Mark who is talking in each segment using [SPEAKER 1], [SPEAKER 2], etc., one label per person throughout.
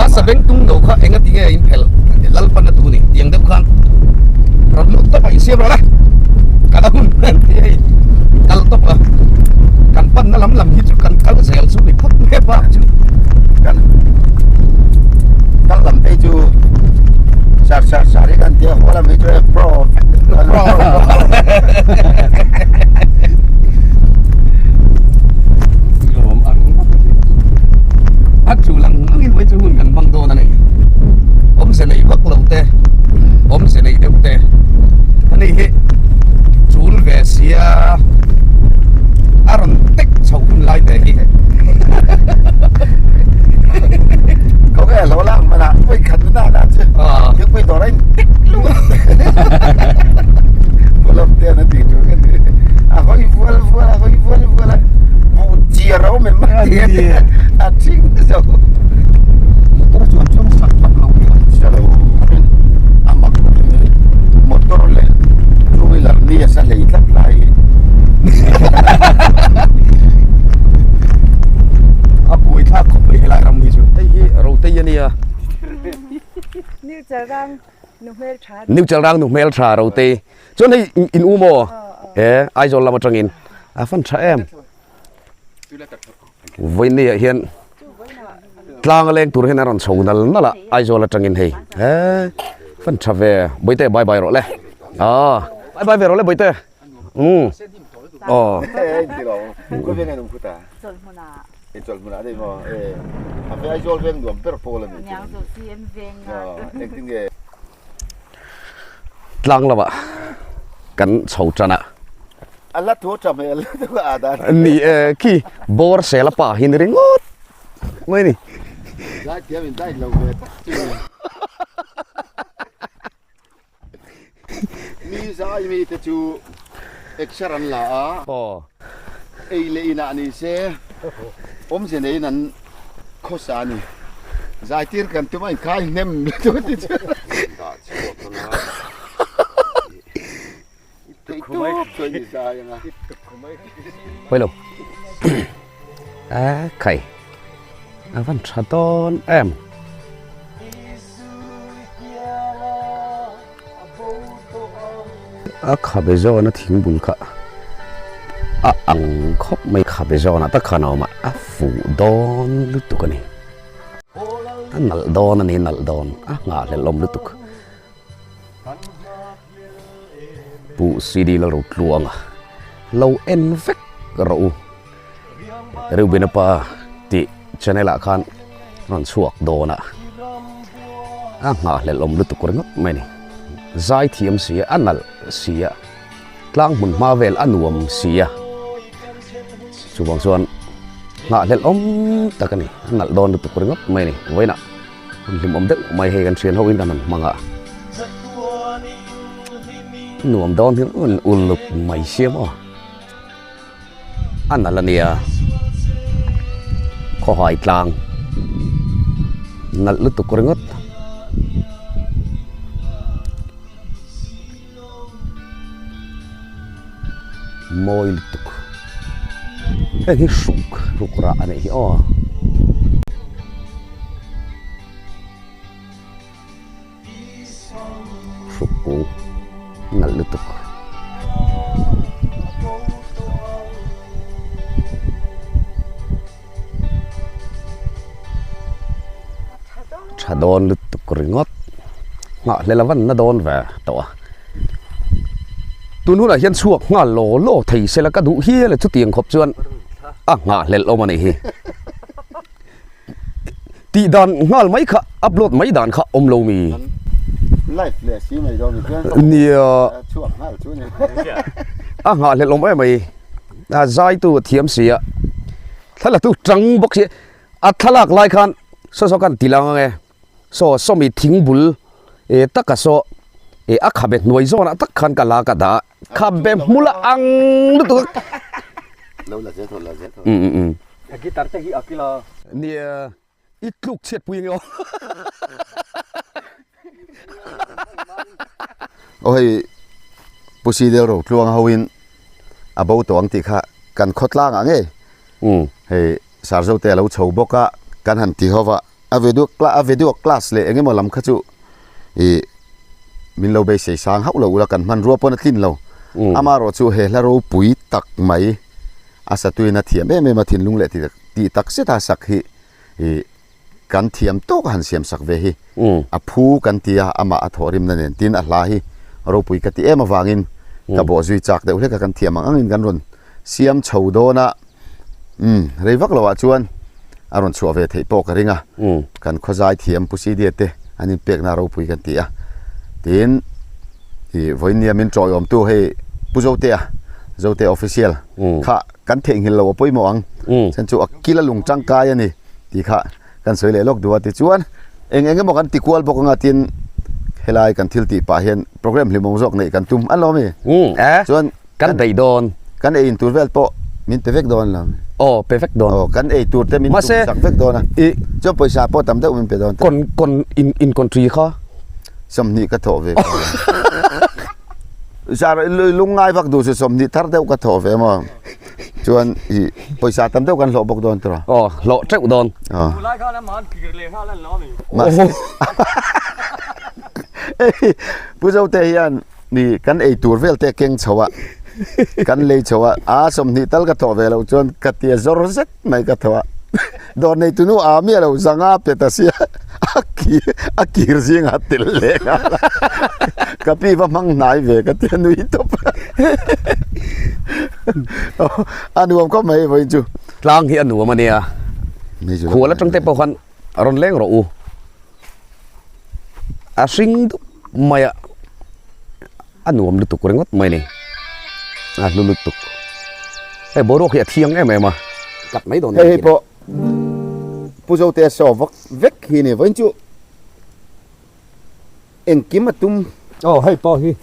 [SPEAKER 1] Kha sabengtung no kha enga tinge a inphelh Lalpan a tu ni tiang deuh khan rawn lut tawp a insiam rawh le kan a hun an ti hei kal tawp a kan panna lam lam hi chu kan kal zel chu ni phawt mai bak chu
[SPEAKER 2] kan kal lam phei chu sar sar sar hi kan tia haw lam hi chu pro
[SPEAKER 1] pro lawm ang a chu lang angin mai chu hun kan hmang dawn a ni awmze nei vak lo te awmze nei deuh te ani hi chul ve sia a rawn tek chho hun lai te hi
[SPEAKER 2] Có cái lỗ lăng mà là quay khẩn nó là chứ chứ quay đồ đấy tích luôn Bộ lâm tiền nó thì chú cái à có vuol vuol à có vuol vuol bộ chia rau mình mất tiền à chính rồi
[SPEAKER 1] motor chuan chuan sak vak lo
[SPEAKER 2] Salo a mak motor leh two wheeler ni a sa hlei tlat lai
[SPEAKER 1] a buai thlak khawp mai helai ram hi chu hei hi rotei a nia
[SPEAKER 3] New Chalrang nu hmel tha
[SPEAKER 1] New Chalrang nu hmel tha rotei chuan hei in u maw he Aizawl lam atangin a fan tha em Vawinia hian tlang a leng tur hian a rawn chho nal nal a Aizawl atangin hei he fan tha ve Bawihte bye bye rawh le aw bye bye ve rawh le Bawihte umm aw. Tlang lamah kan chho tan a.
[SPEAKER 2] A la thu tha hmel lutuk a dan.
[SPEAKER 1] Ni e khi bawr sel a pa hi ni ringawt mai ni.
[SPEAKER 2] Zai thiam in zai lo ve tak chu ni. Mi zai mi te chu exer an la a.
[SPEAKER 1] Aw.
[SPEAKER 2] Ei leh inah ni se awmze neiin an khawsa a ni. Zai tir kan tum a inkhai hnem lutuk a ti chu.
[SPEAKER 1] Hawilo a khai a van tha dawn em a khabe zawn a thing bul kha a ang khawp mai khabe zawn ah tak khan a awm a a fuh dawn lutuk a ni a nalh dawn a ni nalh dawn a nghahhlelh awm lutuk. Pu CD la ro tluang a, lo en vek rawh u. Reuben-a pa tih channel ah khan rawn chhuak dawn a, a nghahhlelh awm lutuk ringawt mai a ni. Zai thiam si a, a nalh si a, tlang hmun hma vel a nuam si a, chuvang chuan nghahhlelh awm tak a ni, a nalh dawn lutuk ringawt mai a ni vawiinah. Hun hlimawm deuh mai hei kan thian ho in kan han hmang a, nuam dawn hi un uluk mai sia maw a nalh a nia khawhai tlang nalh lutuk ringawt. Mawi lutuk heng hi hruk hruk rah a nih hi aw. Hruk kung nalh lutuk. Tha dawn lutuk ringawt nghah hlel a van na dawn ve tawh a tun hunah hian chhuak nghal law law thei se la ka duh hial a chutiang khawp chuan a nghah hlelh awm a nih hi tih dan nghal mai kha upload mai dan kha awm lo mi
[SPEAKER 2] live leh si mai dawn ni chuan
[SPEAKER 1] nia
[SPEAKER 2] chhuak nghal chu ni
[SPEAKER 1] a nghah hlelh awm em mai a zai tu a thiam si a thlalak tu tang bawk si a thlalak lai khan saw saw khan ti lang ang e saw sawmi thing bul eh taka saw eh a khabe hnuai zawnah tak khan ka la ka dah a khabe hmul a ang lutuk a um um um nia i tluk chhiat pui ang e aw.
[SPEAKER 2] Aw hei Pu Sidel Rotluang ho in a bo tawh ang tih kha kan khawtlang ah ngei hei Sarzote a lo chho bawk a kan han ti ho va. A video a video class leh eng emaw lam kha chu ih min lo beisei sang hauh lo ula kan hmanrua pawn a tlin lo. Amaherawh chu he hla ropui tak mai a satuin a thiam em em a thinlung leh tih tak zeta sak hi ih kan thiam tawk a han siam sak ve hi a phu kan ti a, amah a thawhrimna nen tin a hla hi ropui ka ti em avangin ka bawhzui chak deuh hlek a kan thiam ang angin kan rawn siam chho dawn a. Umm rei vak loh ah chuan a rawn chhuah ve theih pawh ka ring a, kan khawzai thiam Pu Sidia te an inpekna ropui kan ti a, tin ih vawinia min tawiawmtu hei Pu Zotea, Zote Official kha kan theihnghilh loh a pawimawh ang, chhan chu a kil a lung tangkai a ni tih kha kan sawi leh lawk duh a, tichuan eng eng emaw kan ti kual bawk anga tin helai kan thil tih pah hian programme hlimawm zawk neih kan tum a lawm i, chuan.
[SPEAKER 1] Kan daih dawn.
[SPEAKER 2] Kan ei in tur vel pawh min pe vek dawn lo.
[SPEAKER 1] Aw pe vek dawn.
[SPEAKER 2] Aw kan ei tur te min tum sak vek dawn a.
[SPEAKER 1] I
[SPEAKER 2] chuan pawisa pawh tam deuh min pe dawn
[SPEAKER 1] te. Kon kon in in country kha.
[SPEAKER 2] 20 ka thawh ve ka. Zar lungngai vak duh chu 20 thar deuh ka thawh ve maw. Chuan i pawisa tam deuh kan hlawh bawk dawn tawh.
[SPEAKER 1] Aw hlawh teuh dawn.
[SPEAKER 2] Aw.
[SPEAKER 4] Tunlai khan a man kir leh nghal an lo a mi.
[SPEAKER 2] Pu Zote hian Ni, kan ei tur vel te keng chho a, kan lei chho a, aa 20 tal ka thawh ve loh chuan ka tia zawr zet mai ka thawh a, dawr nei tunu aa miah lo zanga pe ta sia, a ki a kir zingah tel leh nghal a, ka pi va hmang hnai ve ka tia nui tawp a, a nuam khawp mai vawiin chu.
[SPEAKER 1] Tlang hi a nuam a nia, khual atang te pawh khan a rawn leng rawh u. A hring dup mai a, a nuam lutuk ringawt mai a ni, a hlu lutuk. Hei boruak hi a thiang em em a, kat mai dawn
[SPEAKER 2] Hei hei pawh Pu Zote saw vak vek hi ni vawiin chu engkim a tum.
[SPEAKER 4] Aw hei pawh hi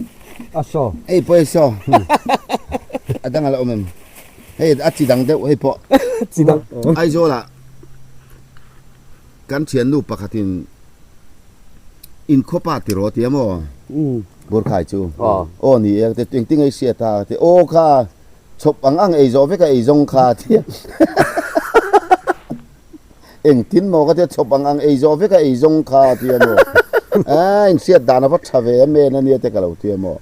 [SPEAKER 4] a saw.
[SPEAKER 2] Hei pawh hi saw a dang a la awm em? Hei a chi dang deuh hei pawh.
[SPEAKER 4] Chi dang.
[SPEAKER 2] Aizawlah. Kan thiannu pakhatin inkhawpa tiraw tia maw? Burkhai chu aw ni e ka ti, engtin nge i hriat a? Ka ti, aw kha chhawp ang ang ei zawh vek a ei zawng kha a ti a. Engtin maw ka ti a, chhawp ang ang ei zawh vek a ei zawng kha a ti a maw? A inhriat dan a va tha ve em en a nia te ka lo ti a maw?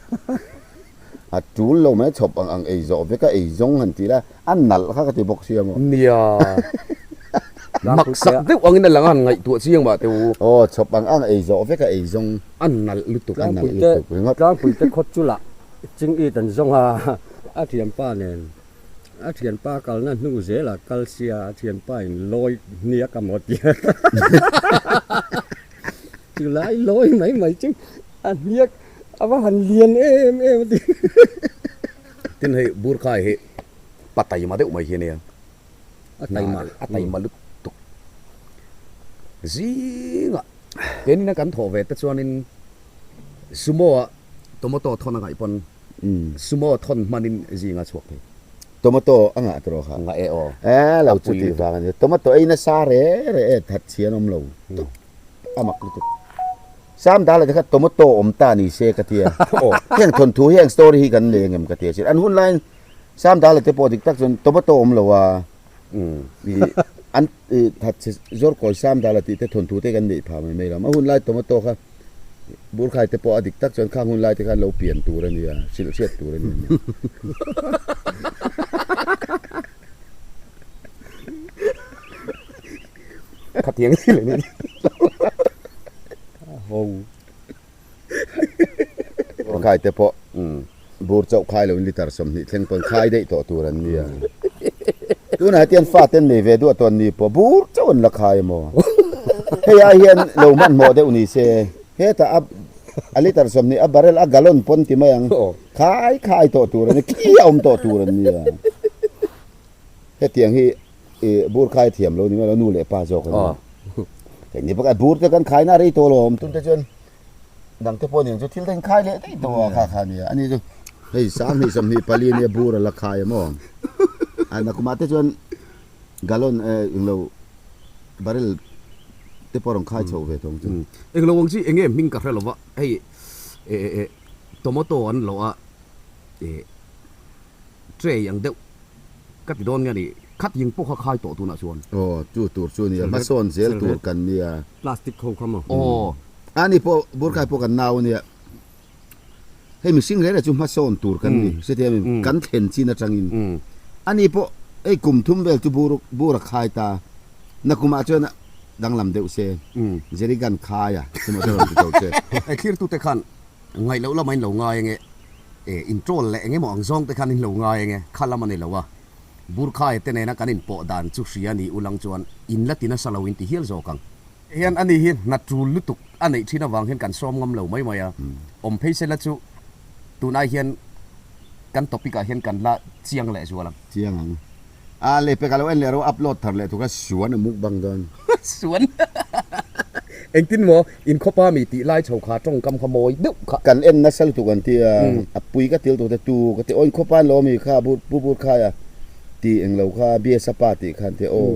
[SPEAKER 2] A tul lo mai chhawp ang ang ei zawh vek a ei zawng han tih la a nalh kha ka ti bawk sia maw.
[SPEAKER 1] Nia. Maksak deuh angin a lang a han ngaihtuah chiang mah teh u.
[SPEAKER 2] Aw chhawp ang ang ei zawh vek a ei zawng.
[SPEAKER 1] A nalh lutuk.
[SPEAKER 2] A nalh lutuk ringawt.
[SPEAKER 4] Tlangpuite khawt chu lah ching it an zawng a, a thianpa nen a thianpa kalna hnu zelah kal sia a thianpa in lawi hniak a maw tia. Chulai lawi mai mai chu a hniak A va han lian em em a ti.
[SPEAKER 1] Tin hei burkhai hi pa taima deuh mai hi a nia.
[SPEAKER 4] A taima.
[SPEAKER 1] A taima lutuk. Zingah keinin a kan thawh ve te chuanin sumo ah tomato thawn a ngaih pawn sumo thawn hmanin zingah a chhuak thei.
[SPEAKER 2] Tomato a ngah tawh kha.
[SPEAKER 1] Ngah e aw.
[SPEAKER 2] E lo chu tih vang a nia. Tomato ei nasa re re e that chhian awm lo. A mak lutuk. Sam dala te kha tomato awm ta ni se ka tia. Heng thawnthu heng story hi kan nei angem ka tia sin. An hun laiin Sam dala te pawh dik tak chuan tomato awm lo a. An that che zawr kawi Sam dala tih te thawnthu te kan neih phah mai mai lo. A hun lai tomato kha burkhai te pawh a dik tak chuan khang hun lai te khan lo pian tur a nia, hrilh hriat tur a nia.
[SPEAKER 1] Khatiang hi leh ni.
[SPEAKER 4] Ho.
[SPEAKER 2] Khai te pawh bur chauh khai loin litre 20 thleng pawn khai daih tawh tur an nia. Tunah hetian fa ten nei ve duah tawh an ni pawh bur chauh an la khai emaw. Hei ai hian lo hmanhmawh deuh ni se hetah a a litre 20 a barrel a gallon pawn ti mai ang khai khai tawh tur an nia khi a awm tawh tur an nia. Hetiang hi I bur khai thiam lo ni mai lo nu leh pa zawk a ni. Hei ni bawk a bur te kan khai na rei tawh lo awm tun te chuan dang te pawh nen chu thil te in khai leh daih tawh a kha kha nia ani chu hei 20 24 ania bur a la khai a maw a nakumah te chuan gallon englo barrel te pawh rawn khai chho ve tawh ang chu.
[SPEAKER 1] Englo ang chi enge hming ka hre lo va hei tomato an lo a tray ang deuh ka ti dawn nge ni. Khat ying pawh kha khai tawh tunah chuan.
[SPEAKER 2] Aw, chu tur chu nia, hmasawn zel tur kan nia.
[SPEAKER 4] Plastic ho kha maw?
[SPEAKER 1] Aw.
[SPEAKER 2] Ani pawh burkhai pawh kan nau ania. Hei mihring reng reng chu hmasawn tur kan ni, hrethiam em? Kan thlen chin atangin. Ani pawh hei kum thum vel chu bur bur a khai ta. Nakumah chuan danglam deuh se, Jerry gun khai a, chumah chuan rawn ti tawh che.
[SPEAKER 1] Hei thlirtute khan Ngaih loh lama in lo ngai ange, e in troll leh eng emaw ang zawng te khan in lo ngai ange, kha lam a ni lo a. Burkhai te nena kan inpawh dan chu hria ni ulang chuan in la ti nasa lo in ti hial zawk ang. Hian ani hi hna tul lutuk a neih thin avang hian kan sawm ngam lo mai mai a, awm phei sela chu tunai hian kan topic ah hian kan la chiang leh zual ang.
[SPEAKER 2] Chiang ang. A lehpek a lo en leh ro upload thar leh tuk a suan a mukbang dawn.
[SPEAKER 1] Suan engtin maw in khawpa mi tih lai chho kha tawngkam kha mawi deuh kha.
[SPEAKER 2] Kan en nasa lutuk an ti a, a pui ka til tuk te tu ka ti aw in khawpa an lo mi kha bur pu bur khai a ti englo kha biasa pa tih khan ti aw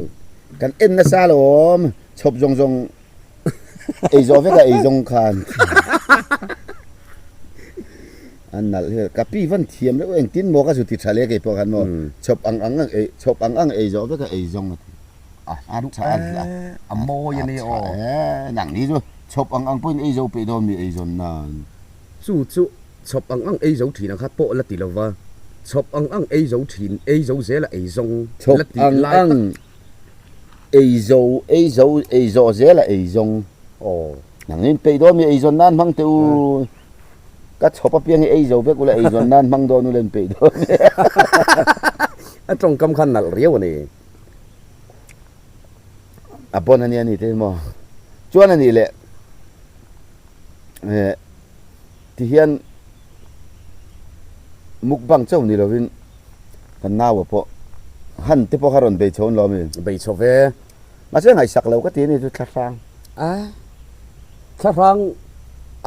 [SPEAKER 2] kan en nasa alawm chhawp zawng zawng Ei zawh vek a ei zawng khan an nalh hi ka pi van thiam reuh engtin maw ka zu ti tha le kei pawh khan maw chhawp ang ang ang ei chhawp ang ang ei zawh vek a ei zawng a ti a tha a
[SPEAKER 1] a mawi a ni aw
[SPEAKER 2] nang ni chu chhawp ang ang pawhin ei zo peih dawn mi ei zawn nan
[SPEAKER 1] chu chu chhawp ang ang ei zo thin a kha pawh la ti lova chhawp ang ang ei zo thin ei zo zel a ei zawng
[SPEAKER 2] la ti lai tak. Ei zo, ei zo, ei zawh zel a ei zawng.
[SPEAKER 1] Aw.
[SPEAKER 2] Nang in peih dawn mi ei zawn nan hmang teh u. Ka chhawp apiang hi ei zo vek ula ei zawn nan hmang dawn ula in peih dawn mi.
[SPEAKER 1] A tawngkam khan nalh riau a ni.
[SPEAKER 2] A bon a nia ni te maw. Chuan a nih leh eh ti hian mukbang chauh ni lovin kan naua pawh han te pawh kha rawn bei chho an lo ami?
[SPEAKER 1] Bei chho ve.
[SPEAKER 2] Mahse ngaihsak lo ka ti a ni chu thlahrang.
[SPEAKER 1] A, thlahrang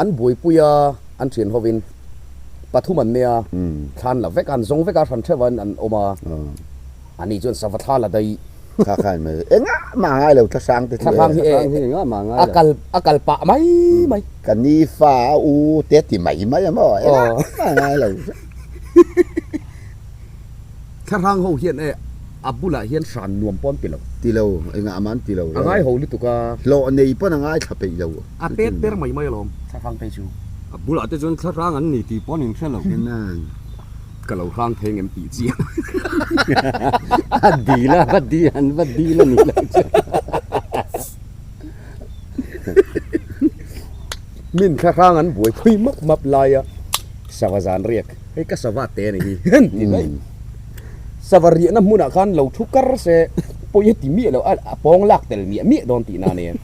[SPEAKER 1] an buaipui a, an thian hovin pathum an nia, thlan la vek a, an zawng vek a, hran theuh an awm a, ani chuan sava thla la daih.
[SPEAKER 2] Kha kha in mai engah mah a ngai lo thlahrang te chu e.
[SPEAKER 1] Thlahrang hi e
[SPEAKER 4] engah mah a ngai
[SPEAKER 1] lo. A kal a kal pah mai mai.
[SPEAKER 2] Ka ni fa a u te ti mai mai a maw engah mah a ngai lo.
[SPEAKER 1] Thlahrang ho hian e a bulah hian hran nuam pawh an ti lo.
[SPEAKER 2] Ti lo engah mah an ti lo.
[SPEAKER 1] A ngai ho lutuk a.
[SPEAKER 2] Hlawh nei pawn a ngai thla peih lo.
[SPEAKER 1] A pet per mai mai alawm thlahrang phei chu.
[SPEAKER 4] A bulah te chuan thlahrang an ni tih pawh an inhre lo.
[SPEAKER 2] Enang.
[SPEAKER 1] Ka lo hrang thei ngem tih chiah.
[SPEAKER 4] A dil a va dil an va dil a ni lo chu.
[SPEAKER 1] Min thla hrang an buai phui map map lai a sava zan riak hei ka sava te a ni hi an ti mai. Sava riahna hmunah khan lo thu kar se pawi a ti miah lo a pawng lak tel miah miah dawn tihna a nia.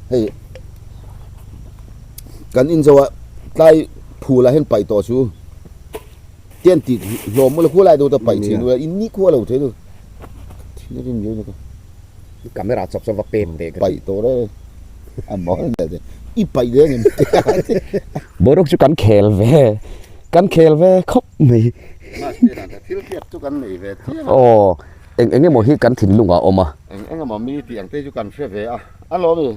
[SPEAKER 2] Hei kan inzo a tlai phul ah hian paih tawh chu. Tian tih hlawm ula khu lai deuh ta paih thin ula in ni khu a lo thei lu thin a rim riau na ka.
[SPEAKER 1] Camera chawp chuan va pem teh ka ti.
[SPEAKER 2] Paih tawh reng a mawl hle te i paih reng em te a ti.
[SPEAKER 1] Boruak chu kan khel ve kan khel ve khawp mai.
[SPEAKER 2] Mahse dan ta thil hriat chu kan nei ve chiang a.
[SPEAKER 1] Aw eng eng emaw hi kan thinlung ah a awm a.
[SPEAKER 2] Eng eng emaw mi tih ang te chu kan hre ve a a lawm i.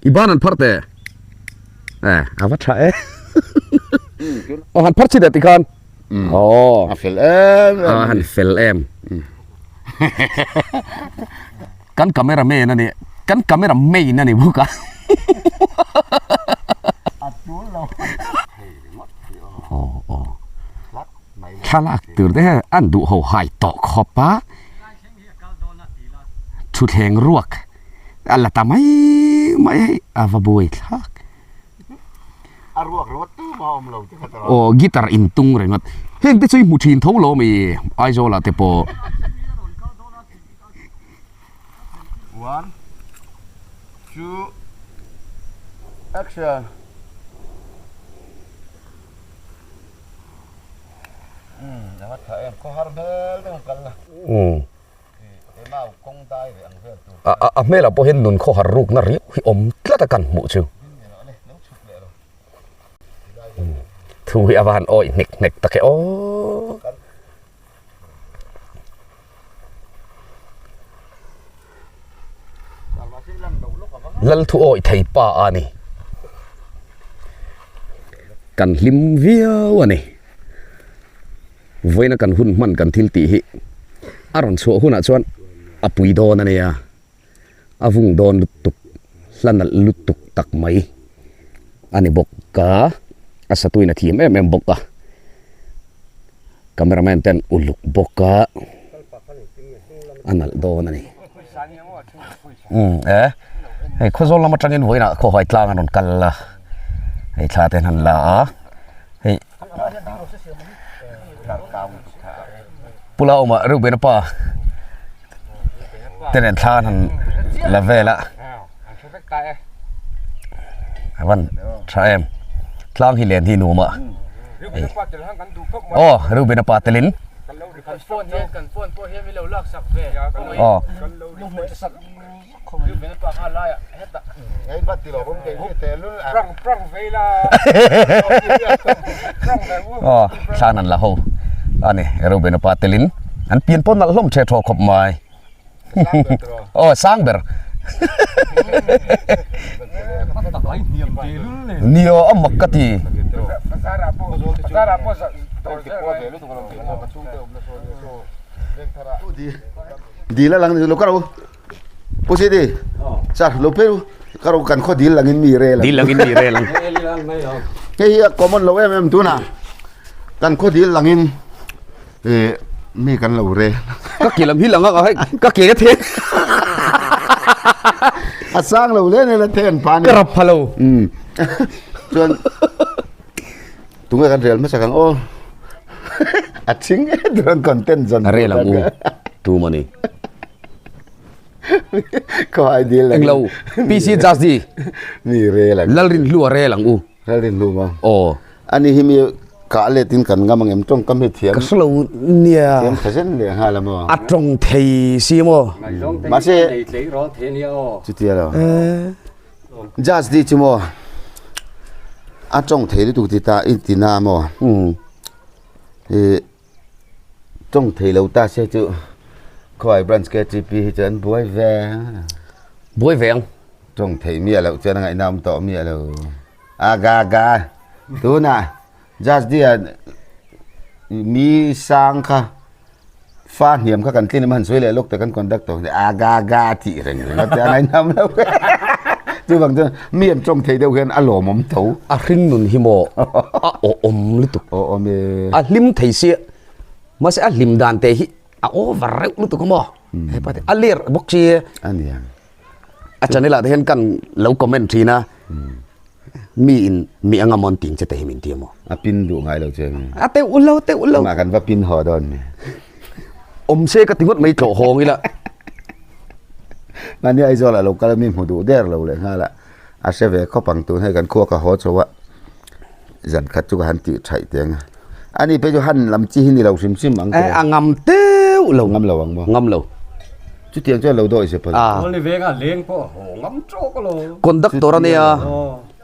[SPEAKER 1] I ban an phar teh. Eh, a va tha e. Aw han phar chhin eh tikhan. Aw.
[SPEAKER 2] A fel em em.
[SPEAKER 1] A han fel em. Kan camera man a ni. Kan camera main a ni bawk a.
[SPEAKER 2] A tul lo.
[SPEAKER 1] Aw aw. Thlalak tur te hian an duh ho hai tawh khawp a. Thutthleng ruak. A la ta mai mai hei a va buai thlak.
[SPEAKER 2] A ruak ringawt tu mah a awm lo te kha tawh.
[SPEAKER 1] Aw guitar in tung ringawt. Heng te chu i hmu thin tho lo mi Aizawl ah te pawh.
[SPEAKER 2] One, two, action. Umm a va tha em khawhar hmel deuh kal la.
[SPEAKER 1] Umm. A hmelah pawh hian nun khawhar rukna riau hi awm tlat a kan hmuh chu. Thu hi a va han awih hnek hnek tak e aw. Lal thu awih thei pa a ni. Kan hlim viau a ni. Vawiina kan hun hman kan thil tih hi. A rawn chhuah hunah chuan a pui dawn a nia, a vung dawn lutuk, hla nalh lutuk tak mai a ni bawk a, a satuin a thiam em em bawk a, cameraman ten uluk bawk a, a nalh dawn a ni. Umm e hei khawzawl lam atangin vawiinah khawhai tlang an rawn kal a, hei thla te an han la a, hei. Pula awmah Reuben-a pa te nen thla an han la vel a a van tha em tlang hi len hi nuam a aw Reuben-a pa telin aw. Aw thlan an la ho a ni Reuben pa telin an pian pawh nalh hlawm the thaw khawp mai aw sang ber nia a mak ka ti.
[SPEAKER 2] Dil a lang ni lo ka ro. Pu Sidi, char lo phei u. Ka ro kan khaw dil langin mi rel ang.
[SPEAKER 1] Dil langin mi rel ang.
[SPEAKER 2] Hei hi a common lo em em tuna. Kan khaw dil langin eh mi kan lo rel.
[SPEAKER 1] Ka ke lam hi lang ang hei ka ke ka then.
[SPEAKER 2] A sang lo le ne la then pa ni.
[SPEAKER 1] Ka rap pha lo.
[SPEAKER 2] Um. Chuan tunge kan rel hmasa kang aw. A thing e drone content zan.
[SPEAKER 1] A rel ang u. Tu mani.
[SPEAKER 2] Ko ideal
[SPEAKER 1] lang. Englo PC Jazzy.
[SPEAKER 2] Mi rel ang.
[SPEAKER 1] Lalrin hlu a rel ang u.
[SPEAKER 2] Lalrin hlu ma.
[SPEAKER 1] Aw.
[SPEAKER 2] Ani hi mi ka let in kan ngam ang em tawng kam hi thiam.
[SPEAKER 1] Ka hrelo nia.
[SPEAKER 2] Thiam thazen le nga la mo.
[SPEAKER 1] A tawng thei si mo.
[SPEAKER 2] Ma se. Chutia lo. Jazzy chu mo. A tawng thei lutuk ti ta in ti na mo. E Tawng thei lo ta se chu Khawai Branch KTP hi chu an buai ve ang.
[SPEAKER 1] Buai ve ang.
[SPEAKER 2] Tawng thei miah loh chuan a ngaihna awm tawh miah lo. Aga aga tunah Judge Dia mi sang kha fa hniam kha kan tlin emaw han sawi leh lawk ta kan conductor hi aga aga a tih reng reng a tia ngaihna awm lo chuvang chuan mi an tawng thei deuh hian a lawmawm tho.
[SPEAKER 1] A hring nun hi maw a awhawm lutuk.
[SPEAKER 2] Awhawm e.
[SPEAKER 1] A hlim thei sia mahse a hlim dan te hi a over reuh lutuk a maw hepa te a ler bawk chi.
[SPEAKER 2] A nia.
[SPEAKER 1] A channel ah te hian kan lo comment thin a mi in mi anga mawn ting che te hi min ti a maw.
[SPEAKER 2] A pin duh ngai lo che mi.
[SPEAKER 1] A teuh lo teuh lo.
[SPEAKER 2] Amah kan va pin haw dawn mi.
[SPEAKER 1] Awm se ka ti ngawt mai tlawh hawng ila.
[SPEAKER 2] Mahni Aizawl ah lo kal a mi hmu duh der lo leh nghal a, a hre ve khawp ang tun hei kan khua ka haw chho a, zan khat chu ka han tih thaih teh ang a. Ani phei chu han lam chi hi ni lo hrim hrim ang
[SPEAKER 1] te. A ngam teuh lo.
[SPEAKER 2] Ngam lo ang maw?
[SPEAKER 1] Ngam lo.
[SPEAKER 2] Chutiang chuan lo dawi se phal.
[SPEAKER 4] Kawlni venga leng pawh a haw ngam tawk lo.
[SPEAKER 1] Conductor a nia,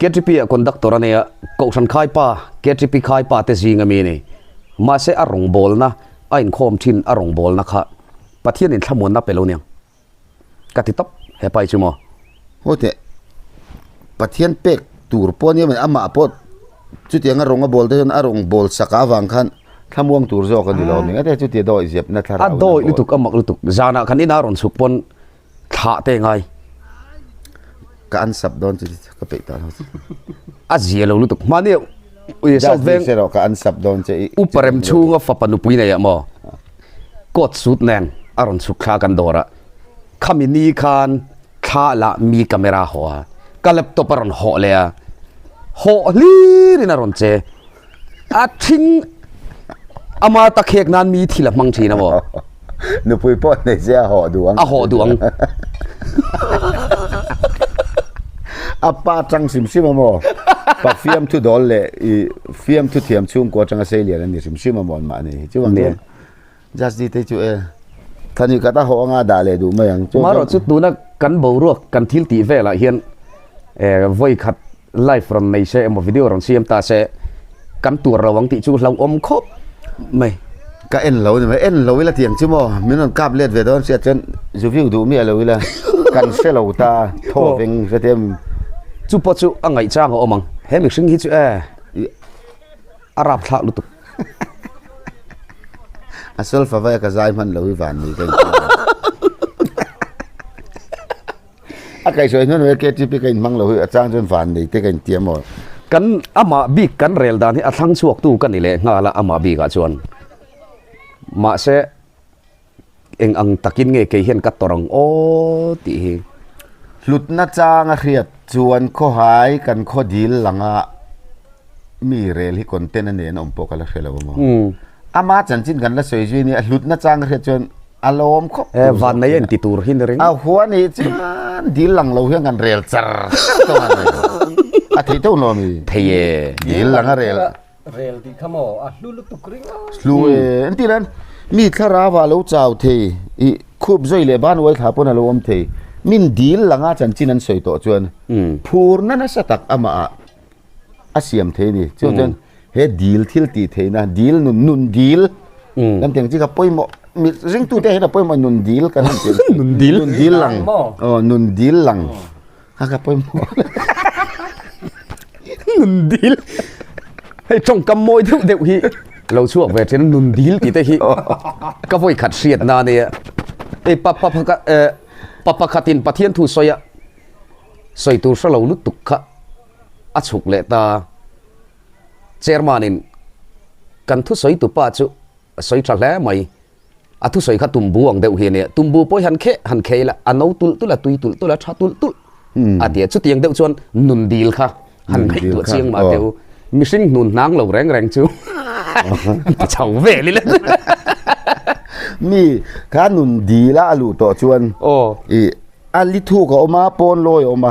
[SPEAKER 1] KTP ah conductor a nia, Kohhran Khaipa, KTP Khaipa te zing ami a ni. Mahse a rawngbawlna, a inkhawm thin a rawngbawlna kha Pathian in thlamuanna pe lo niang ka ti tawp hepa hi chu maw.
[SPEAKER 2] Haw teh, Pathian pek tur pawh ania mai amah pawh chutianga rawng a bawl te chuan a rawng bawl sak avang khan thlamuang tur zawk a ni lo mai ate chutia dawi ziapna thlarau
[SPEAKER 1] A dawi lutuk a mak lutuk zanah khan ina rawn chhuk pawn thlah te ngai.
[SPEAKER 2] Ka an sap dawn chu ka peih tawh lo.
[SPEAKER 1] A zia lo lutuk hmani ui South Veng
[SPEAKER 2] ka an sap dawn che i.
[SPEAKER 1] Upa rem chhunga fapa nupui nei ah maw. Coat suit nen a rawn chhuk thla kan dawr a, khami ni khan thla lah mi camera hawh a, ka laptop a rawn hawh leh a, hawh hlir in a rawn che. A thing ama ta khek nan mi thil a hmang thin a maw?
[SPEAKER 2] Nupui pawh nei se a hawh duh ang.
[SPEAKER 1] A hawh duh ang.
[SPEAKER 2] A pa tang hrim hrim a maw? Pa fiamthu dawl leh i fiamthu thiam chhungkua atanga sei lian a ni hrim hrim a maw an mahni hi. Chuvang chuan Just te chu e thani khat a hawh anga dah leh duh mai ang.
[SPEAKER 1] Marawh chu tuna kan boruak kan thil tih velah hian vawi khat live rawn nei se emaw video rawn siam ta se kan tuar lo ang tih chu hlauhawm khawp mai.
[SPEAKER 2] Ka en lo ni mai, en lo ila tiang chu maw min rawn kap let ve dawn sia chuan zu view duh miah lo ila kan hre lo ta thaw veng hre te em.
[SPEAKER 1] Chu pawh chu a ngaihchang a awm ang, he mihring hi chu e a rapthlak lutuk.
[SPEAKER 2] A solfa vai a ka zai hman lo hi van ni ka inti. A kaihhruai hnuai hnuai KTP ka inhmang lo hi a chang chuan van nei te ka inti a maw.
[SPEAKER 1] Kan amah bik kan rel dan hi a thlang chhuak tu ka ni leh nghal a amah bikah chuan. Mahse eng ang takin nge kei hian ka tawrh ang aw tih hi.
[SPEAKER 2] Hlutna chang a hriat chuan khawhai kan khaw dil langa mi rel hi content a nen a awm pawh ka la hre lo a maw. Ama chanchin kan la sawi zui nia hlutna chang a hriat chuan a lawm khawp
[SPEAKER 1] tur zawk. Van nei a inti tur hi ni ring.
[SPEAKER 2] A hua nih chuan dil lang lo hian kan rel char char tawh a ni. A theih teuh lo mi?
[SPEAKER 1] Thei e.
[SPEAKER 2] Dil lang a rel.
[SPEAKER 4] Rel tih kha maw a hlu lutuk ring a.
[SPEAKER 2] Hlu e. Entir hian mi thlarau ah lo chau thei i khup zawi leh ban uai thla pawn a lo awm thei. Min dil lang a chanchin an sawi tawh chuan phurna nasa tak amah ah a siam thei a ni. Chuan chuan he dil thil tih theihna dil nun nun dil kan tih ang chi kha pawimawh mi ringtute hian a pawimawh nun dil kan han tih
[SPEAKER 1] Nun dil.
[SPEAKER 2] Nun dil lang aw nun dil lang kha kha pawimawh.
[SPEAKER 1] Nun dil hei tawngkam mawi deuh deuh hi lo chhuak ve thin nun dil tih te hi ka vawi khat hriat na ania hei pa pa pakhat eh pa pakhatin Pathian thu sawi a sawi tur hre lo lutuk kha a chhuk leh ta. Chairman in kan thusawi tu pa chu a sawi tha hle mai, a thusawi kha tumbu ang deuh hi a nia, tumbu pawh hi han kheh han kheh ila a no tulh tulh a tui tulh tulh a tha tulh tulh a ti a, chutiang deuh chuan nun dil kha han ngaihtuah chiang mah teh u, mihring hnun hnang lo reng reng chu ti chho vel ila.
[SPEAKER 2] Mi kha nun dil a a luh tawh chuan i A li thuk a awm a, pawn lawi a awm a,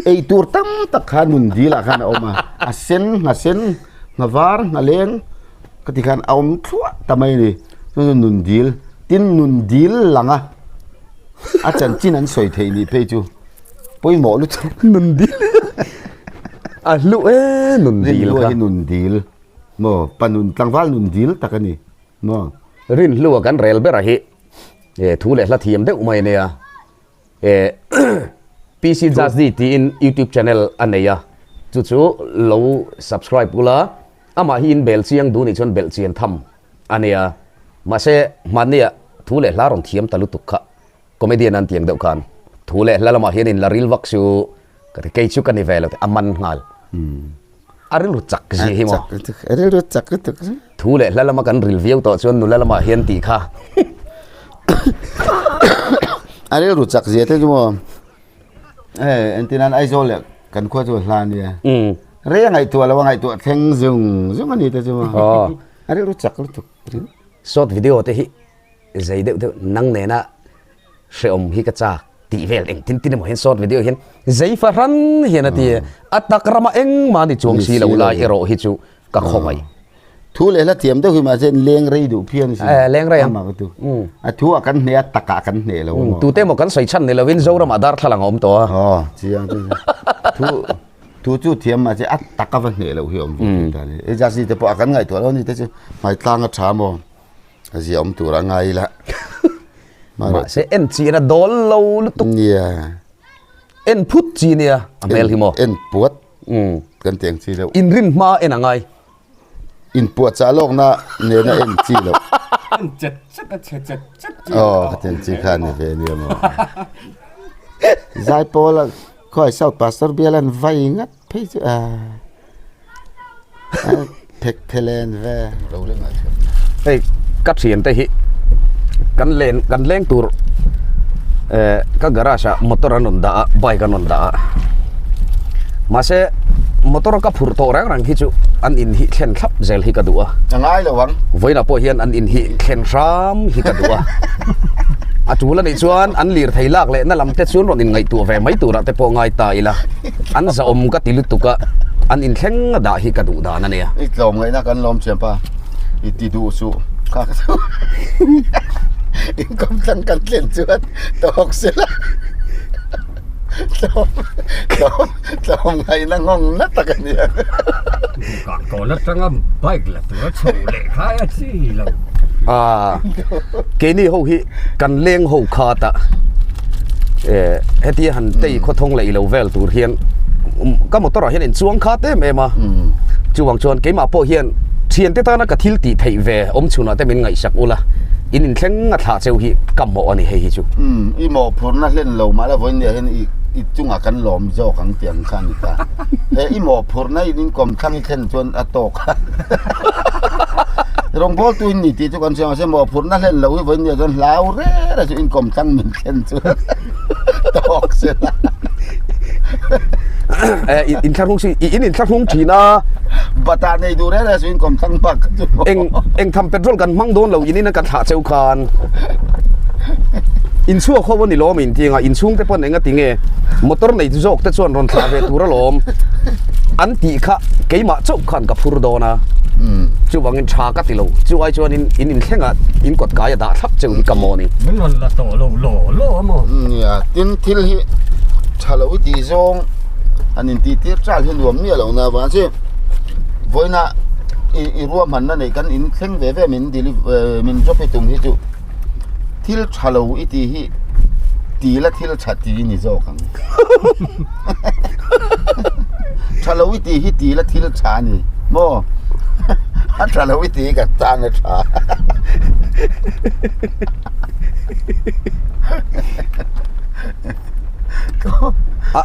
[SPEAKER 2] ei tur tam tak kha nun dil ah khan a awm a, a sen, ngha sen, ngha var, ngha leng ka ti khan a awm thluah ta mai a ni. Chu chu nun dil, tin nun dil lang a, a chanchin an sawi theih nih phei chu pawimawh lutuk.
[SPEAKER 1] Nun dil a hlu e nun dil kha.
[SPEAKER 2] Rinhlua hi nun dil maw, pa nun tlangval nun dil tak a ni maw.
[SPEAKER 1] Rinhlua kan rel ber a hi. E thu leh hla thiam deuh mai ania e PC Jazzy tiin YouTube channel a nei a chu chu lo subscribe ula amah hi in bel chiang duh nih chuan belh chian tham ania mahse hmannia thu leh hla rawn thiam ta lutuk kha comedian an tiang deuh khan thu leh hla lamah hian in la ril vak chu Ka ti kei chu ka ni ve lo tih a man nghal. A rilru chak zia hi maw?
[SPEAKER 2] A rilru chak lutuk.
[SPEAKER 1] Thu leh hla lama kan ril viau tawh chuan nula lamah hian tih kha.
[SPEAKER 2] A rilru chak zia te chu maw? Hei entir nan Aizawl leh kan khua chu a hla ania. Rei a ngaihtuah lo a ngaihtuah thleng zung zung a ni te chu maw? A rilru chak lutuk.
[SPEAKER 1] Short video te hi Zei deuh deuh nang nena hrehawm hi ka chak tih vel engtin tin emaw hian short video hian zei fahran hian a ti a tak rama engmah ni chuang si lo lai erawh hi chu ka khawngaih.
[SPEAKER 2] Thu leh hla thiam deuh hi mahse leng rei duh phian a si.
[SPEAKER 1] Eh leng rei ang.
[SPEAKER 2] Amah ka tu. A thu ah kan hneh a tak ah kan hneh lo amaw.
[SPEAKER 1] Tute emaw kan sawi chhan ni lovin Zoram ah darthlalang a awm tawh a.
[SPEAKER 2] Aw chiang chu thu thu chu thiam mahse a tak a va hneh loh hi a awm ve thei ta ni. Ejaz ni te pawh a kan ngaihtuah lo ni te chu hmaitlang a tha maw. A zia awm tur a ngai ila.
[SPEAKER 1] Mahse en chi in a dawl lo lutuk.
[SPEAKER 2] Nia.
[SPEAKER 1] En phut chi nia a hmel hi maw.
[SPEAKER 2] En puat. Kan tih ang chi deuh.
[SPEAKER 1] In rin hma en a ngai.
[SPEAKER 2] In puat chah lawk na nena en chi loh.
[SPEAKER 4] En chet chet a chhe chet chet chi.
[SPEAKER 2] Aw ka tih ang chi kha a ni ve nia maw. Zaipawl a khawi South Pastor bial an vai ngat phei chu a. Phek phelen ve.
[SPEAKER 1] Hei ka thian te hi kan len kan leng tur eh ka garage ah motor an rawn dah a bike an rawn dah a mahse motor ka phurh tawh reng reng hi chu an in hi thlen thlap zel hi ka duh a.
[SPEAKER 2] A ngai lo ang.
[SPEAKER 1] Vawiinah pawh hian an in hi thlen hram hi ka duh a. A tul a nih chuan an lirthei lak leh na lam te chuan rawn inngaihtuah ve mai turah te pawh ngai ta ila. An zahawm ka ti lutuk a, an inthleng a dah hi ka duh dan a nia.
[SPEAKER 2] I tlawm ngaihna kan lawm thiam pa, i ti duh suh kha ka chu income tlang kan thlen chuan tawk sela tlawm tlawm tlawm ngaihna nghawng na tak a nia.
[SPEAKER 4] Kah kawn atanga bike la tura chho leh khai a chi lo.
[SPEAKER 1] Ah, keini ho hi kan leng ho khat a eh hetia han tei khawthawng leh ilo vel tur hian ka motor ah hian in chuang khat em em a chuvang chuan keimah pawh hian Thiante tana ka thil tih theih ve awm chhunah te min ngaihsak ula, in inthleng a thlah cheu hi ka mawh a ni hei hi chu.
[SPEAKER 2] Umm, i mawhphurhna hlen lo mah la vawiin nia hian i i chungah kan lawm zawk ang tih ang kha a ni ta. He i mawhphurhna in inkawm thlang i thlen chuan a tawk a. Rawngbawltu in ni tih chu kan hria mahse mawhphurhna hlen lo hi vawiin nia chuan hlau reng a chu inkawm thlang min thlen chuan tawk se la.
[SPEAKER 1] Eh, inthlahrung si, in inthlahrung thin a.
[SPEAKER 2] Bata nei duh reng reng chu inkawm thlang bak kha chu.
[SPEAKER 1] Eng eng tham petrol kan hmang dawn lo in in kan thlah cheu khan. In chhuak ho ani lawm in tinga in chhung te pawn enga tinge motor nei zawk te chuan rawn thlah ve tur alawm. An tih kha keimah chauh khan ka phur dawn a. Chuvangin tha ka ti lo. Chu ai chuan in in inthlengah in kawt kai a dah thlap cheu hi ka maw ni.
[SPEAKER 4] Min rawn la tawh lo law law a maw.
[SPEAKER 2] Nia, tin thil hi tha lo i tih zawng an in tih tir chal hi nuam miah lo na vang che vawiina i i ruahmanna nei kan in thleng ve ve min deliver min drop i tum hi chu thil tha lo i tih hi ti la thil tha ti ni zawk ang tha lo i tih hi ti la thil tha ni maw a tha lo i tih hi kan tan a tha.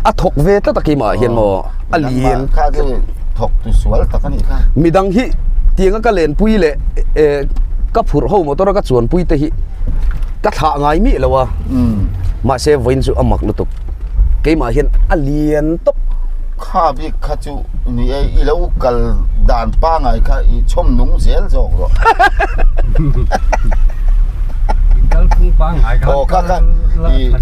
[SPEAKER 1] A thawk ve tlat a keimah hian maw a lian
[SPEAKER 2] kha chu thawk tu sual tak a nih kha
[SPEAKER 1] midang hi tianga ka lenpui leh ka phurh ho motor a ka chuanpui te hi ka thlah ngai miah lo a mahse vawiin chu a mak lutuk keimah hian a lian tawp
[SPEAKER 2] kha bik kha chu ni e i lo kal dan pangai kha i chhawm nung zel zawk rawh
[SPEAKER 4] kalphung pangai kha
[SPEAKER 2] aw kha kha i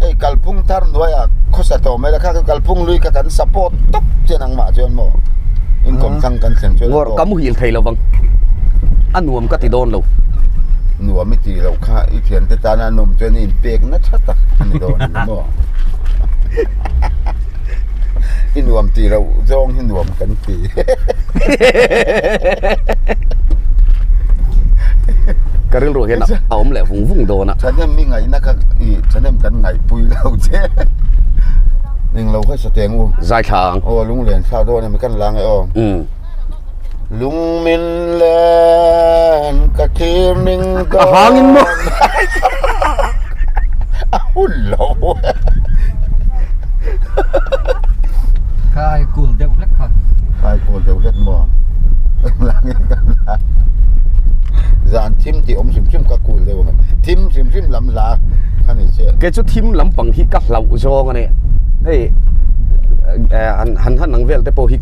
[SPEAKER 2] hei kalphung thar hnuaiah khawsa tawh mai la kha kha kalphung lui kha kan support tawp chian ang mah chuan maw income thlang kan thlen chuan
[SPEAKER 1] ngawr ka muhil thei lovang a nuam ka ti dawn lo
[SPEAKER 2] nuam i ti loh kha i thiante tana nawm chuan i inpek na tha tak a ni dawn a ni maw i nuam ti loh zawng hi nuam kan ti
[SPEAKER 1] Ka rilru hian a awm leh vung vung dawn a.
[SPEAKER 2] Thahnem mi ngaihna kha i thahnem kan ngaihpui lo che. Eng lo kha sa teng u.
[SPEAKER 1] Zai thla ang.
[SPEAKER 2] Aw lunglen thla dawn em kan la nge aw. Lung min len ka thlir ning dawn.
[SPEAKER 1] A hangin maw.
[SPEAKER 2] A hun lo.
[SPEAKER 4] Khai kul deuh hlek kha.
[SPEAKER 2] Khai kul deuh hlek maw. Zan thim tih awm hrim hrim ka kul deuh ang. Thim hrim hrim lam la kha ni che.
[SPEAKER 1] Kei chu thim lampang hi ka hlauh zawng a ni. Hei han han han ang vel te pawh hi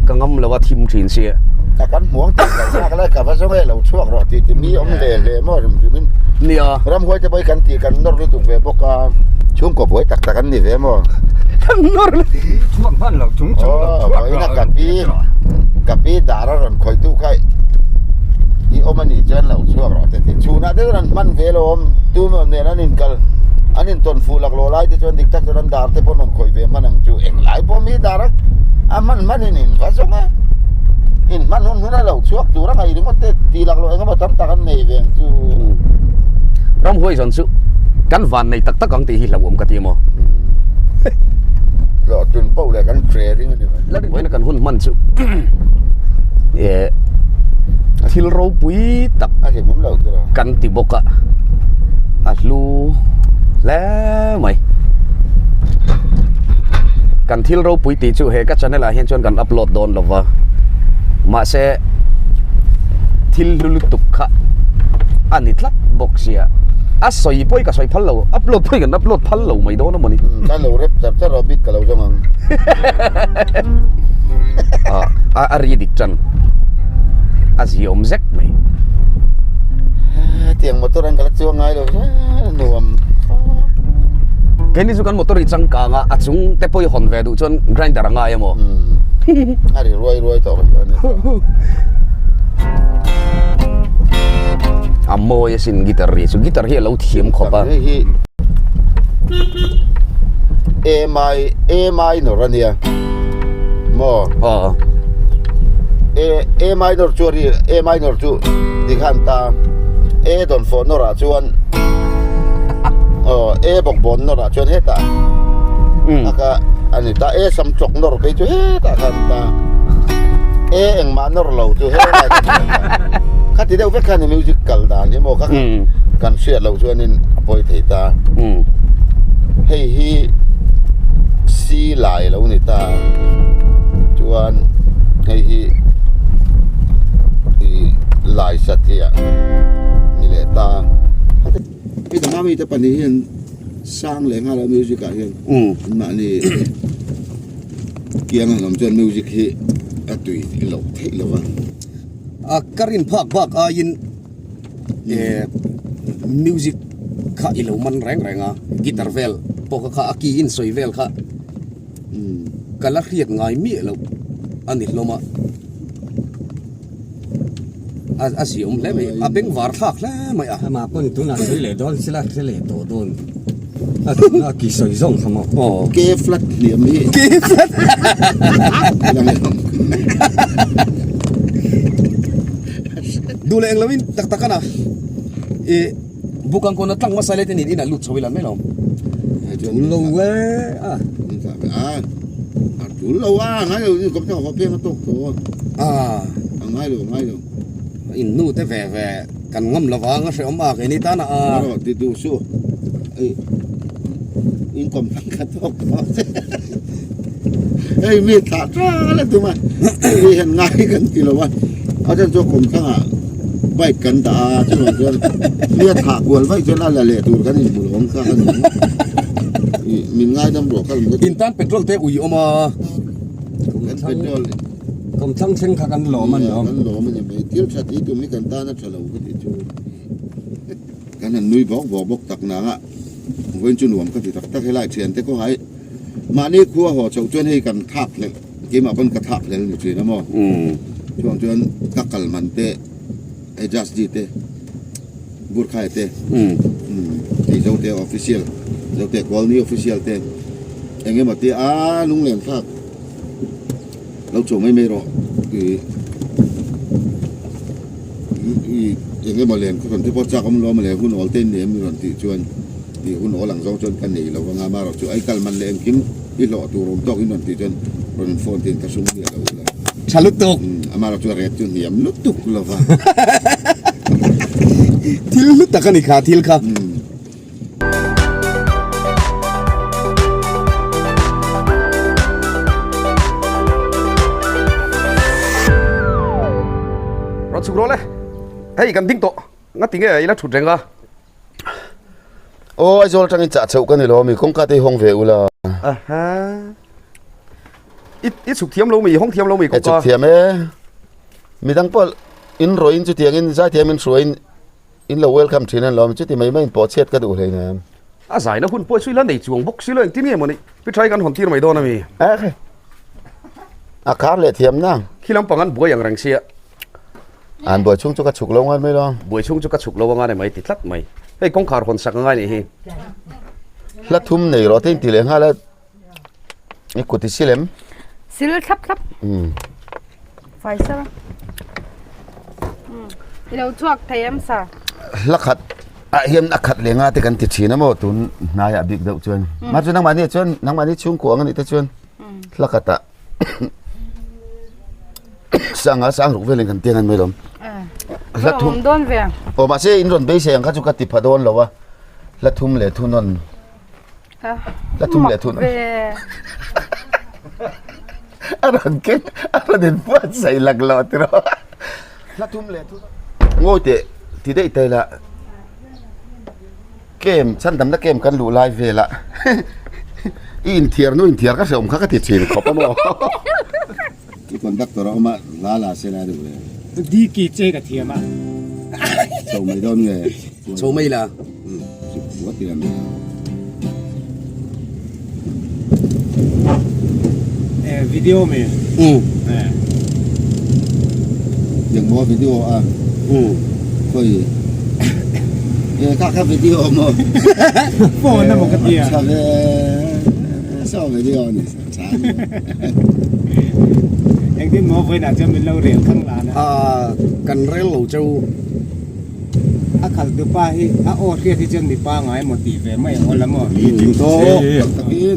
[SPEAKER 1] ka ngam lo a thim thin sia.
[SPEAKER 2] Ka kan hmuang tih loh nak lai ka va zawng e lo chhuak rawh tih ti mi awm hle hle maw hrim hrim in.
[SPEAKER 1] Nia.
[SPEAKER 2] Ramhuai te pawh hi kan tih kan nawr lutuk ve bawk a. Chhungkaw buai tak tak an ni ve maw.
[SPEAKER 1] Kan nawr
[SPEAKER 4] Chhuak hman lo chung chung lo chhuak
[SPEAKER 2] rawh. Vawiin a ka pi ka pi dar a rawn khawih tu kha i awm a nih chuan lo chhuak rawh te ti. Chhunah te chuan an hman ve lo awm tu nen an inkal an intawn fuh lak lawh lai te chuan dik tak chuan an dar te pawh an rawn khawih ve hman ang chu. Englai pawh mi dar a a hman hman in in va zawng a in hman hun hun a lo chhuak tur a ngaih ringawt te ti lak lawh engemaw tam tak an nei ve ang chu.
[SPEAKER 1] Ramhuai zawn chu kan van nei tak tak ang tih hi hlauhawm ka ti maw.
[SPEAKER 2] Hlawh tun poh leh kan hre ring a ni mai.
[SPEAKER 1] La ringawina kan hun hman chu eh thil ropui tak
[SPEAKER 2] a hlimawm lo tur a.
[SPEAKER 1] Kan ti bawk a a hlu hle mai. Kan thil ropui tih chu he ka channel ah hian chuan kan upload dawn lo va mahse thil hlu lutuk kha a ni tlat bawk sia a sawi pawh hi ka sawi phal lo upload pawh hi kan upload phal lo mai dawn a mawni.
[SPEAKER 2] Ka lo rep char char rawh bik ka lo zawng ang.
[SPEAKER 1] A a ri dik tan a ziawm zek mai.
[SPEAKER 2] Tiang motor an ka la chuang ngai lo nuam.
[SPEAKER 1] Keini chu kan motor hi changkang a a chung te pawh hi hawn ve duh chuan grinder a ngai emaw.
[SPEAKER 2] A ri ruai ruai tawh ka ni.
[SPEAKER 1] A mawi asin guitar ri chu guitar hi a lo thiam khawp a.
[SPEAKER 2] Hei hi A mi A minor a nia maw
[SPEAKER 1] aw
[SPEAKER 2] A A minor chu a ri A minor chu tikhan ta A dawn fawh nawr ah chuan aw A bawk bawn nawr ah chuan hetah a ka a ni ta A sam chawk nawr phei chu hetah khan ta. E engmah nawr lo chu he lai kan hriat dan. Khati deuh vek khan i music kal dan hi maw kha kan hriat loh chuanin a pawi thei ta. Hei hi C lai lo ni ta chuan hei hi ih lai satliah ni leh ta. Hei ta mami te pahnih hian sang leh nghal a music ah hian mahni Kiang an awm chuan music hi a tui loh theih lo va.
[SPEAKER 1] A ka rin phak bak aiin eh music kha i lo man reng reng a, guitar vel pawh kha kha a key in sawi vel kha ka la hriat ngai miah loh a ni hlawm a. A a ziah awm hle mai, a bengvar thlak hle mai a.
[SPEAKER 4] Amah pawn tunah sawi leh dawn sila hre leh tawh dawn. A a ki sawi zawng kha maw.
[SPEAKER 1] Aw.
[SPEAKER 2] K flat hliam hi.
[SPEAKER 1] K flat. Duh leh englo in tak tak ana. I buk ang kawn a tlang hmasa leh te nen in ah lut chho ila mai lo.
[SPEAKER 4] Tul lo e a.
[SPEAKER 2] A tul lo a ngai lo in kawm te haw peng a tawk tawh
[SPEAKER 1] a.
[SPEAKER 2] A ngai lo a ngai lo.
[SPEAKER 1] In nu te ve ve kan ngam lo vang a hrehawm a keini tan a.
[SPEAKER 2] Rawh ti duh su. Ei in kawm thang kha tawk tawh che. Hei mi thlah tala tum a. Hei hian ngai kan ti lo a. A chan chu kawm thang ah bike kan dah a chuvang chuan mi a thlah kual vaih chuan a la leh tur kan inhmu lo ang kha a ni. Min ngaidam rawh kha
[SPEAKER 1] In tan petrol te ui awm a.
[SPEAKER 2] Kan petrol
[SPEAKER 4] Kawm thlang thleng kha kan lawm a ni awm.
[SPEAKER 2] Kan lawm a ni mai. Thil tha tih tum hi kan tan a tha lo ka tih chu. Kan han nui bawk bawk bawk tak nang a. Vawiin chu nuam ka ti tak tak helai thian te khaw hai. Mahni khua haw chhoh chuan hei kan thak hlelh keimah pawn ka thak hlel ni thin a maw. Chuvang chuan ka kal man te adjust di te Burkhai te hei Zote official Zote Colony official te eng emaw te a lunglen thlak lo chho mai mai rawh ih ih eng emaw len khaw te pawh chak awm lo maw le hun awl te in nei em ni rawn tih chuan ih hun awl ang zawng chuan ka nei lo anga amaherawhchu chu ai kal man leh engkim i hlawh tur awm tawk in rawn tih chuan rawn in phone tiin ka sum hmiah lo ula
[SPEAKER 1] Tha lutuk.
[SPEAKER 2] Amaherawhchu chu a rate chu hniam lutuk lo va.
[SPEAKER 1] Thil hlu tak a ni kha thil kha. Rawn chhuk rawh le. Hei kan ding tawh. Nga ti nge i la thut reng a.
[SPEAKER 2] Aw Aizawl atangin chah chhoh ka ni lo ami kawngka te hi hawng ve ula.
[SPEAKER 1] Aha. I i chhuk thiam lo mi hawng thiam lo mi
[SPEAKER 2] kawngka. Chhuk thiam e. Midang pawh in rawih in chutiang in zaithiam in hruai in in lo welcome thin an lo ami chuti mai mai in pawh chhiat ka duh hlei nem.
[SPEAKER 1] A zaina hun pawh chu ila nei chuang bawk si lo engtin nge maw ni pi tha hi kan hawn tir mai dawn ami.
[SPEAKER 2] Ekhe. A khar leh thiam nang.
[SPEAKER 1] Khi lampang an buai ang reng sia.
[SPEAKER 2] An buai chhung chu ka chhuk lo ngai mai lo.
[SPEAKER 1] Buai chhung chu ka chhuk lo anga ni mai ti tlat mai. Hei kawngkhar hawn sak angai nih hi.
[SPEAKER 2] Hla thum nei rawh te in ti leh nghal a. I kut i sil em?
[SPEAKER 3] Sil thlap thlap.
[SPEAKER 2] Um.
[SPEAKER 3] Fai sar. Um. I lo chhuak thei em sa?
[SPEAKER 2] Hla khat ah hian a khat leh nga te kan ti thin a maw tun hnaiah bik deuh chuan. Mah chu nangmahni chuan nangmahni chhungkua ang anih te chuan hla khatah Sanga sang ruk velin kan tiang an mai lawm.
[SPEAKER 3] Hla thum dawn ve.
[SPEAKER 2] Aw mahse in rawn beisei ang kha chu ka ti pha dawn lo a. Hla thum leh thu nawn. Hla thum leh thu nawn. A rawn keng a rawn in puat sai lak lo tiraw. Hla thum leh thu nawn. Ngawi teh ti daih ta ila. Kem chhandamna kem kan luh lai vel a i inthiar nu inthiar ka hreawm kha ka ti thin khawp a maw i conductor a awm a hla la se la deuh le
[SPEAKER 5] Diki che ka thiam a
[SPEAKER 2] chho mai dawn nge
[SPEAKER 1] chho mai la
[SPEAKER 2] what ti lam
[SPEAKER 5] eh video me eh
[SPEAKER 2] yang maw video a khawi e kha kha video maw
[SPEAKER 5] phone a maw ka tia
[SPEAKER 2] tha ve saw video ni tha ni
[SPEAKER 5] engtin maw vawiinah chuan min lo rel thang lan
[SPEAKER 1] a kan rel lo cheu
[SPEAKER 5] A khalh tupa hi a aw hriat hi chuan mipa ngai maw tih ve mai ang aw la maw?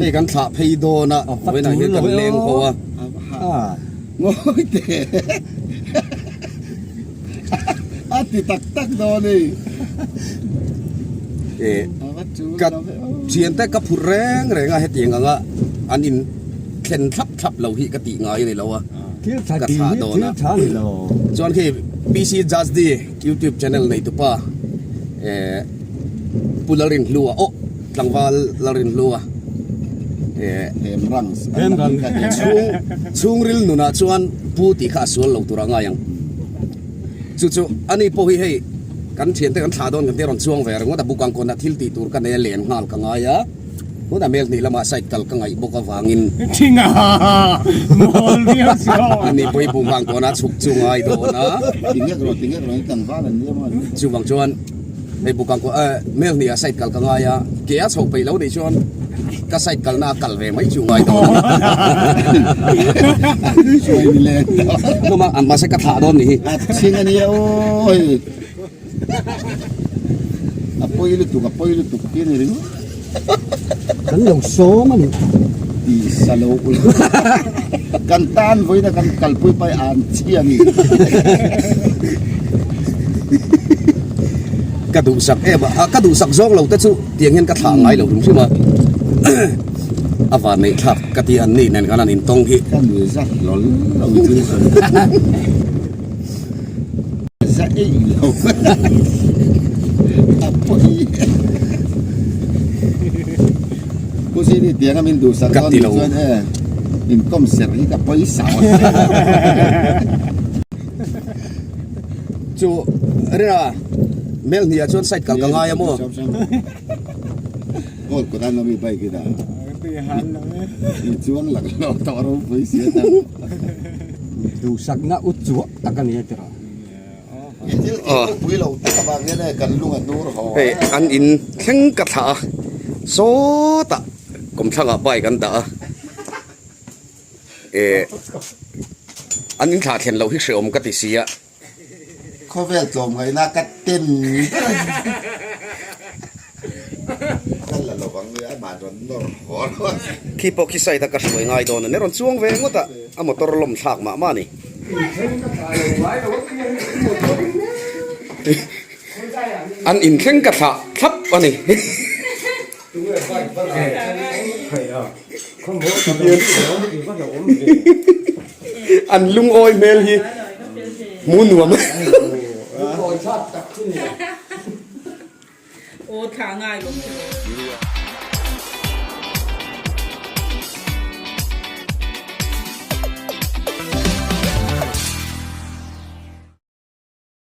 [SPEAKER 1] Hei kan thlah phei dawn a, vawiinah hian kan leng ho a.
[SPEAKER 2] Ngawi teh. A ti tak tak dawn hei.
[SPEAKER 1] Eh, ka thiante ka phur reng reng a hetiang anga an in thlen thlap thlap lo hi ka tih ngai a ni lo a. Ka thlah dawn a. Chuan khi PC Jazz-D YouTube channel neitupa eh Pu Lalrinhlua aw tlangval Lalrinhlua eh chhung chhungril nunah chuan pu tih kha a sual lo tur a ngai ang. Chu chu ani pawh hi hei kan thiante kan thlah dawn kan tia rawn chuang ve ringawt a bukang kawnah thil tih tur ka nei a len nghal ka ngai a. Tunah mel hnih lamah side kal ka ngaih bawk avangin ani pawh hi bunghang kawnah chhuk chu ngai dawn a. Chuvang chuan hei bukang kaw eh mel hnih ah side kal ka ngai a, ke a chhoh peih lo nih chuan ka side kalna a kal ve mai chu ngai dawn a. Mahse ka thlah dawn nih hi.
[SPEAKER 2] A pawi lutuk, a pawi lutuk tih a ni ringawt.
[SPEAKER 4] Kan lo sawm a ni.
[SPEAKER 2] Ti sa lo ul. Kan tan vawiin a kan kalpui pai an chi a ni.
[SPEAKER 1] Ka duhsak em a, ka duhsak zawng lo te chu tiang hian ka thlah ngai lo hrim hrim a. A van neih thlak ka ti an ni nen khan an intawng hi.
[SPEAKER 2] Ka nui zat hlawl lo i thil sawi. Za ei lo a pawi Pu Sini tiang a min duhsak dawn nih chuan e inkawm serh hi ka pawisa awt
[SPEAKER 1] Chu Rina mel hnih ah chuan side kal ka ngai a maw?
[SPEAKER 2] Gold kawt an awm i bike i dah i chuang lak lo tawh ropui sia ta.
[SPEAKER 4] Duhsakna u chuah tak a ni a tira.
[SPEAKER 2] I thil tih pui lo tak avang hian e kan lung a hnur haw a.
[SPEAKER 1] Hei an in thleng ka thlah a, sawtah kawmthlangah bike an dah a, eh an in thlah thlen loh hi hrehawm ka ti si a.
[SPEAKER 2] Khawvel tlawmngaihna ka ten ber a ni. Ka la lo ang nia, amah rawn nawr haw lo a.
[SPEAKER 1] Khi pawh khi side a ka hruai ngai dawn a ni, rawn chuang ve ngawt a, a motor lawm thlak mah mah a ni. An inthleng ka thlah thlap a ni. An lungawi hmel hi hmu nuam.
[SPEAKER 3] Aw thla ngai bawk.